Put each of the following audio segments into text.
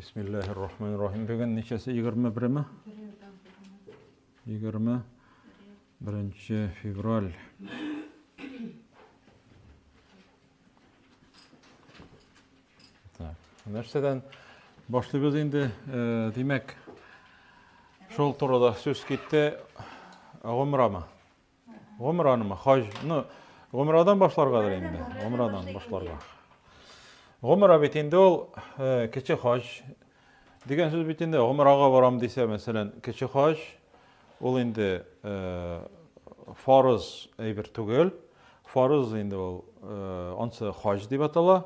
Бисмиллаһир рахманир рахим. Бүген ничәсе? 21-ме? 21 февраль. Так, нәрсәдән башлыйбыз инде? Э, димәк, шул турыда сүз китте. Гомрамы? Гомранымы? Хаҗ. Ну, гомрадан башларгадыр инде. Гомрадан башларга. Гомра бит инде ул э, кече хаҗ дигән сүз бит инде. Гомрага барам дисә, мәсәлән, кече хаҗ ул инде э, фарыз әйбер түгел. Фарыз инде ул э, ансы хаҗ дип атала.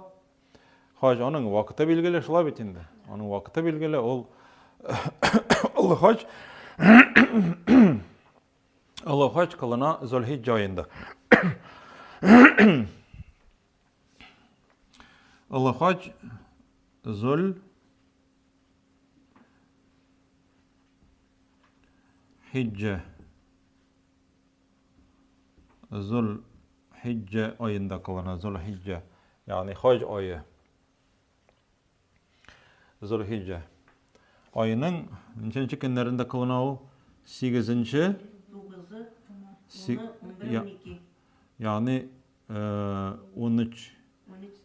Хаҗ аның вакыты билгеле, шулай бит инде. Аның вакыты билгеле, ул олы хаҗ Олы хаҗ кылына Зөлхиҗҗә аенда. Олы хаҗ Зөл Хиҗҗә Зөл Хиҗҗә аенда кылына Зөлхиҗҗә, ягъни хаҗ ае. Зөлхиҗҗә аеның ничәнче көннәрендә кылына ул? Сигезенче, Тугызы, уны, 11, 12. Ягъни 13,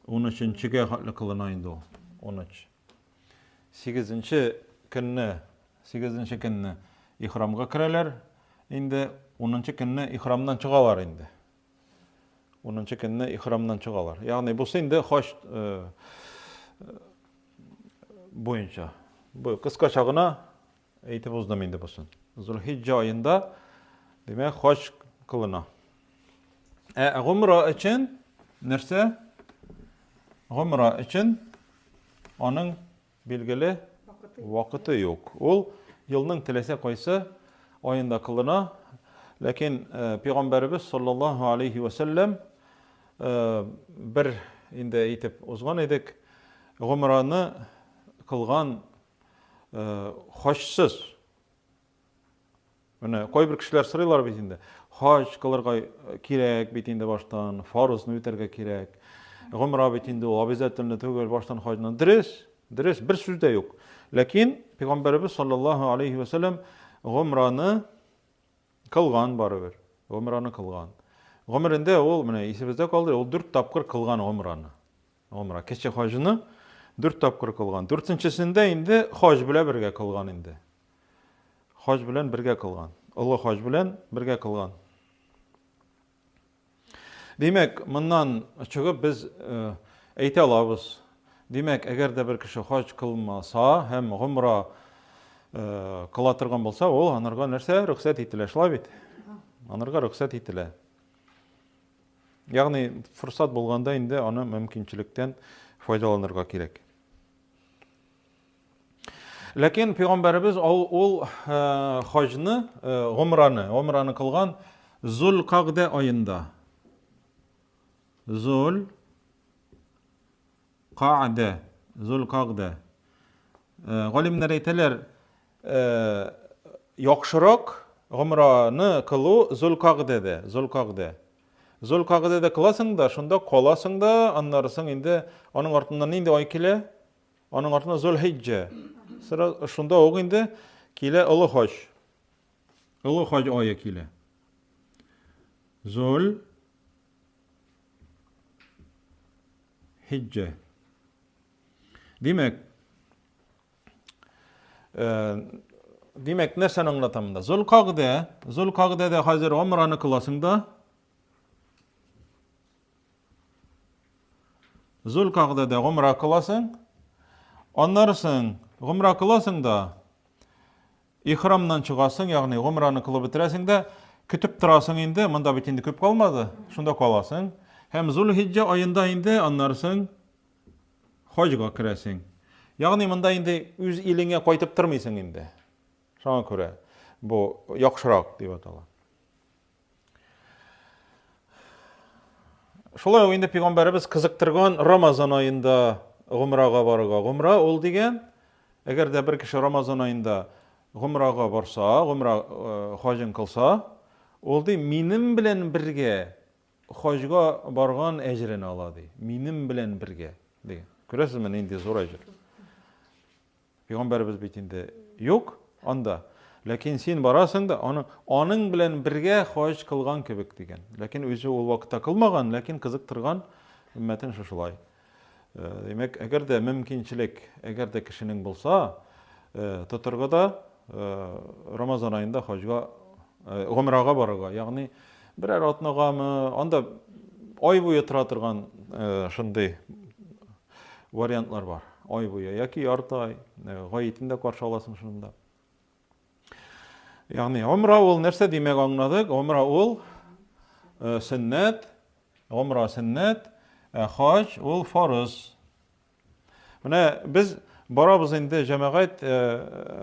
унөченчегә хәтле кылына инде ул. 13. Сигезенче көнне, сигезенче көнне ихрамга керәләр. Инде унынчы көнне ихрамнан чыгалар инде. Унынчы көнне ихрамнан чыгалар. Ягъни бусы инде хаҗ э, буенча. Бу кыскача гына әйтеп уздым инде бусын. Зулхиҗҗа аенда, димәк, хаҗ кылына. Ә гумра өчен нәрсә? Гумра өчен аның Билгеле, вакыты юк. Ул елның теләсә кайсы аенда кылына. Ләкин э, пәйгамбәребез саллаллаһу алейхи ва сәлләм э, бер инде әйтеп узган идек, гомраны кылган э, хаҗсыз. Менә кайбер кешеләр сорыйлар бит инде. Хаҗ кылырга кирәк бит инде баштан, фарызны үтәргә кирәк. Гомра бит инде ул обязательно түгел, баштан хаҗны. Дөрес, дөрес, бер сүз дә юк. Ләкин пәйгамбәребез саллаллаһу алейхи ва сәлләм гомраны кылган барыбер. Гомраны кылган. Гомерендә ул, менә исебездә калды, ул дүрт тапкыр кылган гомраны. Гомра, кече хаҗны дүрт тапкыр кылган. Дүртенчесендә инде хаҗ белән бергә кылган инде. Хаҗ белән бергә кылган. Олы хаҗ белән бергә кылган. Димәк, моннан чыгып без э, әйтә алабыз. Димәк, әгәр дә бер кеше хаҗ кылмаса һәм гомра э, кыла торган булса, ул анарга нәрсә рөхсәт ителә, шулай бит? Анарга рөхсәт ителә. Ягъни форсат булганда инде аны мөмкинчелектән файдаланырга кирәк. Ләкин пәйгамбәребез ул, ул э, хаҗны, э, гомраны, гомраны кылган Зул-Кагдә аенда. Зул Каъдә, Зул-Кагдә. Э, галимнәр әйтәләр, э, яхшырак гомраны кылу Зул-Кагдәдә, Зул-Кагдә. Зул-Кагдәдә кыласың да, шунда каласың да, аннары соң инде аның артыннан нинди ай килә? Аның артыннан Зул-Хиҗҗә. Шунда ук инде килә олы хаҗ. Олы хаҗ ае килә. Зул Хиҗҗә. Димәк, э, димәк, нәрсәне аңлата монда? Зулкагдә, Зулкагдәдә хәзер умраны кыласың да, Зулкагдәдә гомра кыласың. Аннары соң гомра кыласың да, Ихрамнан чыгасың, ягъни гомраны кылып бетерәсең дә, көтеп торасың инде, монда бит инде күп калмады, шунда каласың. Һәм Зулхиҗҗә аенда инде аннары соң хаҗга керәсең. Ягъни монда инде үз илеңә кайтып тормыйсың инде. Шуңа күрә бу яхшырак дип атала. Шулай ук инде пәйгамбәребез кызыктырган Рамазан аенда гомрага барырга. Гомра ул дигән, әгәр дә бер кеше Рамазан аенда гомрага барса, гомра э, хаҗын кылса, ул ди минем белән бергә хаҗга барган әҗерен ала ди. Минем белән бергә дигән. Күрәсезме, нинди зур әҗер. Пәйгамбәребез бит инде юк анда. Ләкин син барасың да, аны аның белән бергә хаҗ кылган кебек дигән. Ләкин үзе ул вакытта кылмаган, ләкин кызыктырган өммәтен шушылай. Э, димәк, әгәр дә мөмкинчелек, әгәр дә кешенең булса, э, тотырга да э, Рамазан аенда хаҗга, гомрага барырга, ягъни берәр атнагамы, анда ай буе тора торган шундый вариантлар бар. Ай буе яки ярты ай, гаетен дә каршы аласың шунда. Ягъни гомра ул нәрсә димәк аңладык? Гомра ул сөннәт, гомра сөннәт, ә хаҗ ул фарыз. Менә без барабыз инде җәмәгать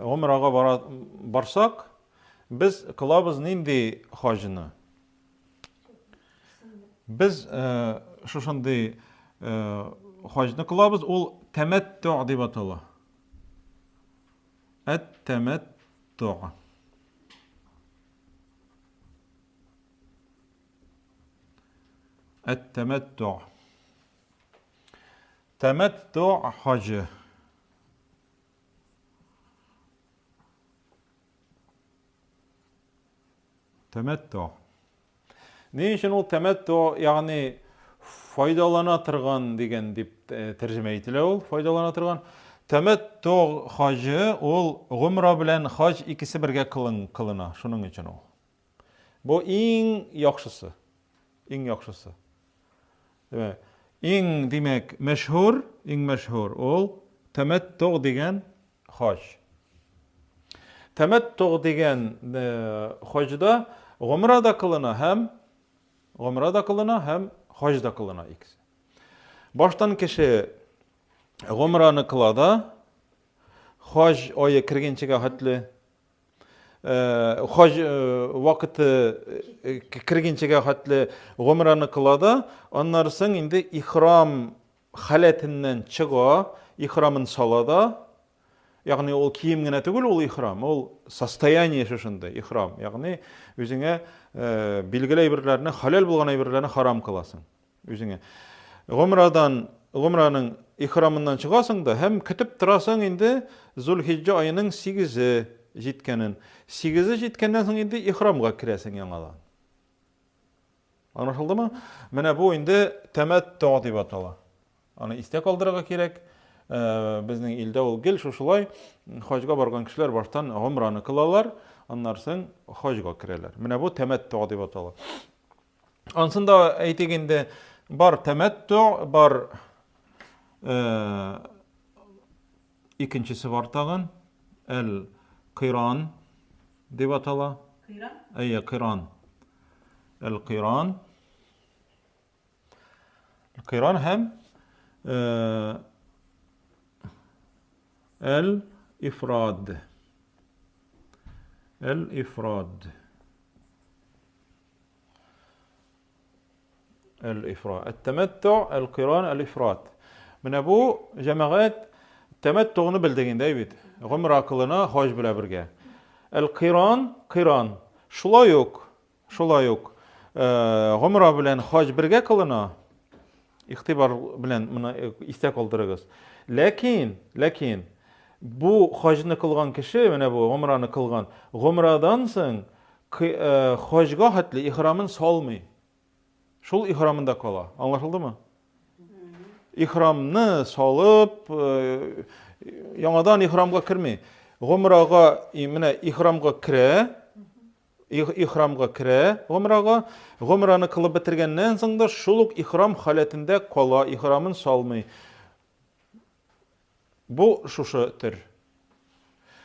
гомрага бара, барсак, без кылабыз нинди хаҗны? Без шушындый хаҗны кылабыз, ул тәмәттү дип атала. Әт-тәмәттү. Әт-тәмәттү. Тәмәттү хаҗы. Тәмәттү. Ни өчен ул тәмәттү, ягъни файдалана торган дигән дип э, тәрҗемә ителә ул, файдалана торган. Тәмәттү хаҗы ул гомра белән хаҗ икесе бергә кылын, кылына, шуның өчен ул. Бу иң яхшысы. Иң яхшысы. Димәк, иң, димәк, мәшһүр, иң мәшһүр ул тәмәттү дигән хаҗ. Тәмәттү дигән э, хаҗда гомра да кылына һәм гомра да кылына һәм хаҗ да кылына икесе. Баштан кеше гомраны кыла да, хаҗ ае кергәнчегә хәтле э, хаҗ э, вакыты кергәнчегә хәтле гомраны кыла да, аннары соң инде ихрам халәтеннән чыга, ихрамын сала да, ягъни ул кием генә түгел, ул ихрам, ул состояние шушындый, ихрам, ягъни үзеңә э, билгеле әйберләрне, хәләл булган әйберләрне харам кыласың үзеңә. Гомрадан, гомраның ихрамыннан чыгасың да һәм көтеп торасың инде Зулхиҗҗә аеның 8-е җиткәнен. 8-е җиткәннән соң инде ихрамга керәсең яңадан. Аңлашылдымы? Менә бу инде тәмәттү дип атала. Аны истә калдырырга кирәк. Э, безнең илдә ул гел шушылай хаҗга барган кешеләр баштан гомраны кылалар, аннан соң хаҗга керәләр. Менә бу тәмәттү дип атала. Ансын да әйтик инде, бар тәмәттү, бар э, Икенчесе бар тагын. Әл Кыйран дип атала. Кыйран? Әйе, Кыйран. Әл Кыйран. Кыйран һәм э, Әл Ифрад. Әл Ифрад. Әл-ифрат. Әт-тәмәттү, әл-киран, әл-ифрат. Менә бу җәмәгать тәмәттүгны белдек инде, әй бит. Гомра кылына хаҗ белән бергә. Әл-киран, киран. Шулай ук, шулай ук э, гомра белән хаҗ бергә кылына. Игътибар белән моны э, истә калдырыгыз. Ләкин, ләкин бу хаҗны кылган кеше, менә бу гомраны кылган, гомрадан соң э, хаҗга хәтле ихрамын салмый. Шул ихрамында кала. Аңлашылдымы? Ихрамны салып, э, яңадан ихрамга керми. Гомрага, менә ихрамга керә, ихрамга керә гомрага, гомраны кылып бетергәннән соң да шул ук ихрам халәтендә кала, ихрамын салмый. Бу шушы төр.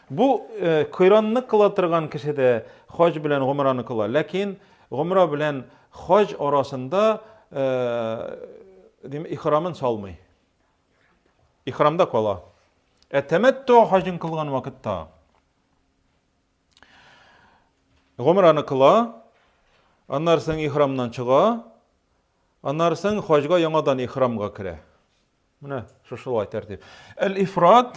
Бу э, кыйранны кыла торган кеше дә хаҗ белән гомраны кыла. Ләкин гомра белән хаҗ арасында э, дим, ихрамын салмый. Ихрамда кала. Ә тәмәттү хаҗын кылган вакытта гомраны кыла, аннары соң ихрамнан чыга, аннары соң хаҗга яңадан ихрамга керә. Менә шушылай тәртип. Әл-ифрат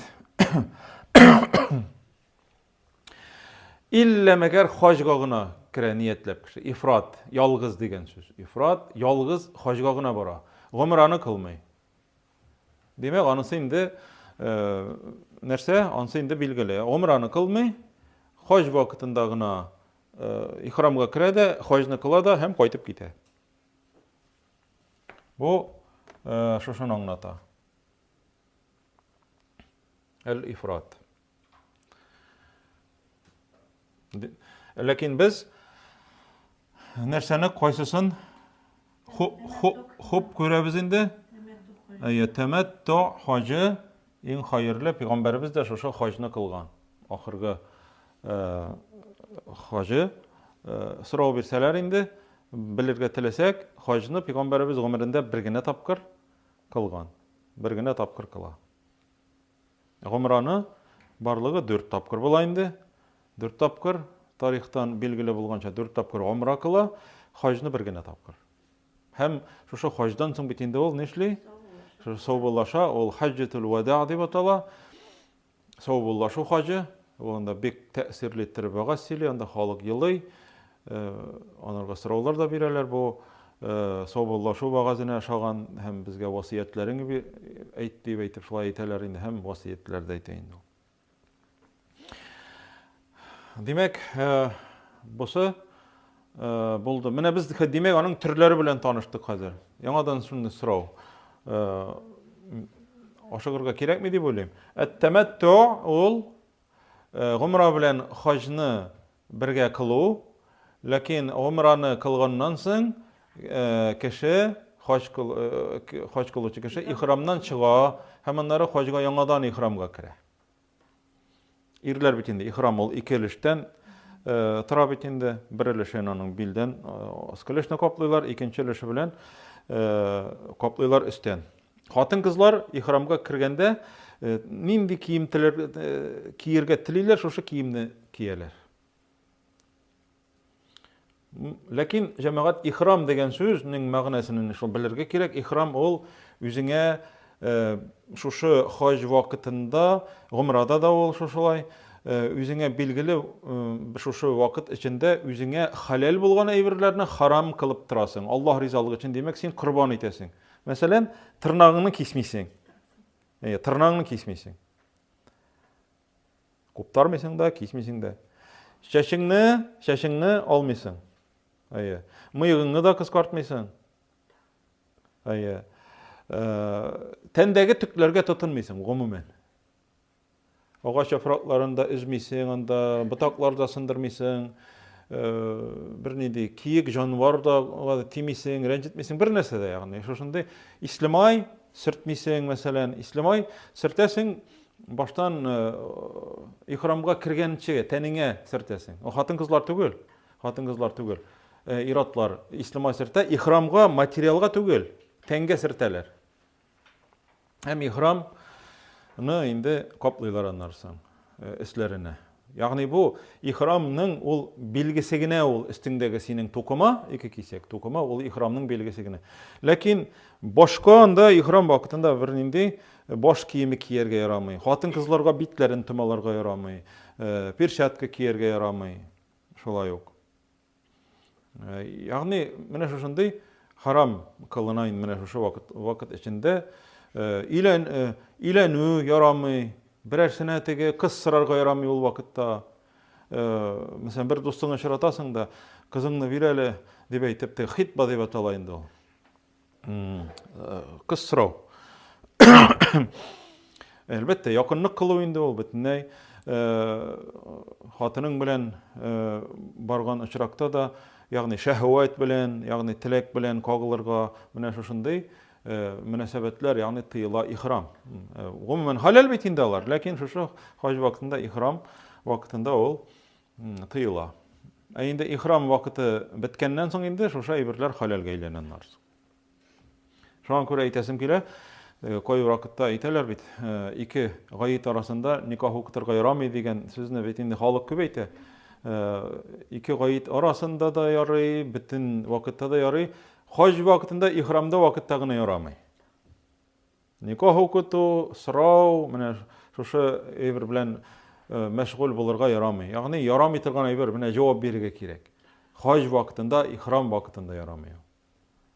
иллә мәгәр хаҗга гына керә ниятләп кеше. Ифрат, ялгыз дигән сүз. Ифрат, ялгыз хаҗга гына бара. Гомраны кылмый. Димәк, анысы инде Нәрсә, ансы инде билгеле. Гомраны кылмый, хаҗ вакытында гына ихрамга керә дә, хаҗны кыла да һәм кайтып китә. Бу шушыны аңлата. Әл-ифрат. Ләкин без нәрсәне кайсысын хуп күрәбез инде? Әйе, тәмәтту хаҗы иң хәерле, пәйгамбәребез дә шушы хаҗны кылган. Ахыргы э, хаҗы э, сорау бирсәләр инде, белергә теләсәк, хаҗны пәйгамбәребез гомерендә бер генә тапкыр кылган. Бер генә тапкыр кыла. Гомраны барлыгы дүрт тапкыр була инде. Дүрт тапкыр, тарихтан билгеле булганча, дүрт тапкыр гомра кыла, хаҗны бер генә тапкыр. Һәм шушы хаҗдан соң бит инде ул нишли? Шушы саубуллаша, ул хаҗҗатул вада дип атала. Саубуллашу хаҗы. Ул анда бик тәэсирле иттереп вәгазь сөйли, анда халык елый. Анарга сораулар да бирәләр бу саубуллашу вәгазенә ошаган һәм безгә васыятьләрең әйт дип әйтеп шулай әйтәләр инде һәм васыятьләр дә әйтә инде ул. Димәк, бусы булды. Менә без димәк аның төрләре белән таныштык хәзер. Яңадан шундый сорау. Ашыгырга кирәкми дип уйлыйм. Әт-тәмәттү ул гомра белән хаҗны бергә кылу, ләкин гомраны кылганнан соң кеше хаҗ кыл, хаҗ кылучы кеше ихрамнан чыга һәм аннары хаҗга яңадан ихрамга керә. Ирләр бит инде ихрам ул ике өлештән тора бит инде. Бер өлешен аның билдән аскы өлешне каплыйлар, икенче өлеше белән каплыйлар өстән. Хатын-кызлар ихрамга кергәндә нинди кием киергә телиләр, шушы киемне кияләр. Ләкин җәмәгать ихрам дигән сүзнең мәгънәсен шул белергә кирәк. Ихрам ул үзеңә шушы хаҗ вакытында, гомрада да ул шушылай, үзеңә билгеле шушы вакыт эчендә үзеңә хәләл булган әйберләрне харам кылып торасың. Аллаһ ризалыгы өчен, димәк, син корбан итәсең. Мәсәлән, тырнагыңны кисмисең. Әйе, тырнагыңны кисмисең. Куптармыйсың да, кисмисең дә. Чәчеңне, чәчеңне алмыйсың. Әйе. Мыегыңны да кыскартмыйсың. Әйе. Э, тәндәге төкләргә тотынмыйсың, гомумән. Агач яфракларын да өзмисең, анда ботаклар да сындырмыйсың, э, бернинди киек җанвар да тимисең, рәнҗетмисең, бер нәрсә дә, ягъни шушындый ислемай сөртмисең, мәсәлән, ислемай сөртәсең, баштан э, ихрамга кергәнче тәнеңә сөртәсең. Хатын-кызлар түгел, хатын-кызлар түгел. Э, ир-атлар ислемай сөртә, ихрамга, материалга түгел, тәнгә сөртәләр. Һәм ихрамны инде каплыйлар аннан соң э, өсләренә. Ягъни бу ихрамның ул билгесе генә ул өстеңдәге синең тукыма, ике кисәк тукыма, ул ихрамның билгесе генә. Ләкин башка анда ихрам вакытында бернинди баш киеме кияргә ярамый. Хатын-кызларга битләрен томаларга ярамый, э, перчатка кияргә ярамый. Шулай ук. Э, ягъни менә шушындый харам кылына инде менә шушы вакыт вакыт эчендә э, өйлән э, өйләнү ярамый, берәрсенә теге кыз сорарга ярамый ул вакытта. Мәсәлән, бер дустыңны очратасың да, кызыңны бир әле дип әйтеп, теге хитба дип атала инде ул. Кыз сорау. Әлбәттә, якынлык кылу инде ул бөтенләй хатының белән барган очракта да, ягъни шәһвәт белән, ягъни теләк белән кагылырга менә шушындый мөнәсәбәтләр, ягъни тыела ихрам. Гомумән хәләл бит инде алар, ләкин шушы хаҗ вакытында ихрам вакытында ул тыела. Ә инде ихрам вакыты беткәннән соң инде шушы әйберләр хәләлгә әйләнә аннары. Шуңа күрә әйтәсем килә, э, кай вакытта әйтәләр бит, э, ике гаит арасында никах укытырга ярамый дигән сүзне бит инде халык күп әйтә. Э, ике гаит арасында да ярый, бөтен вакытта да ярый. Хаҗ вакытында ихрамда вакытта гына ярамый. Никах укыту, сорау, менә шушы әйбер белән мәшгуль булырга ярамый. Ягъни ярамый торган әйбер, менә җавап бирергә кирәк. Хаҗ вакытында, ихрам вакытында ярамый.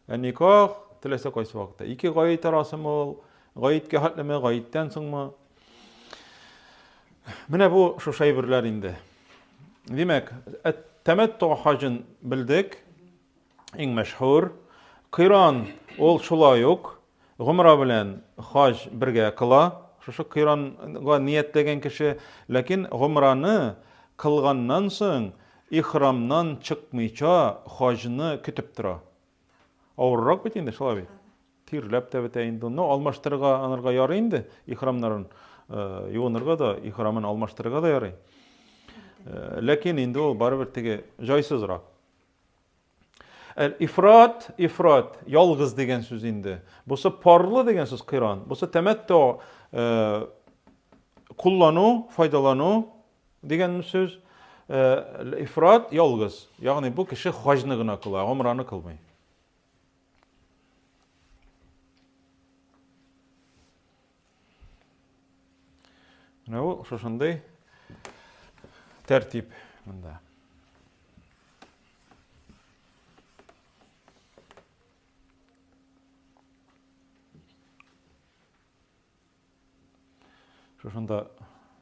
Ә никах теләсә кайсы вакытта. Ике гаит арасымы ул, гаеткә хәтлеме, гаеттән соңмы? Менә бу шушы әйберләр инде. Димәк, тәмәтту хаҗын белдек, иң мәшһүр. Кыйран ул шулай ук гомра белән хаҗ бергә кыла. Шушы кыйранга ниятләгән кеше, ләкин гомраны кылганнан соң ихрамнан чыкмыйча хаҗны көтеп тора. Авыррак бит инде, шулай бит. Тирләп тә бетә инде. Ну, алмаштырырга анарга ярый инде ихрамнарын. Э, юынырга да, ихрамын алмаштырырга да ярый. Э, ләкин инде ул барыбер теге җайсызрак. Әл ифрат, ифрат, ялгыз дигән сүз инде. Бусы парлы дигән сүз кыйран. Бусы тәмәттү э, куллану, файдалану Дигән сүз, ифрат ялгыз. Ягъни бу кеше хаҗны гына кыла, гомраны кылмый. Менә ул шушындый тәртип монда. Шушында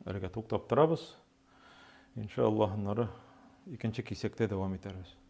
әлегә туктап торабыз. Иншаллаһ, аннары икенче кисәктә дәвам итәрбез.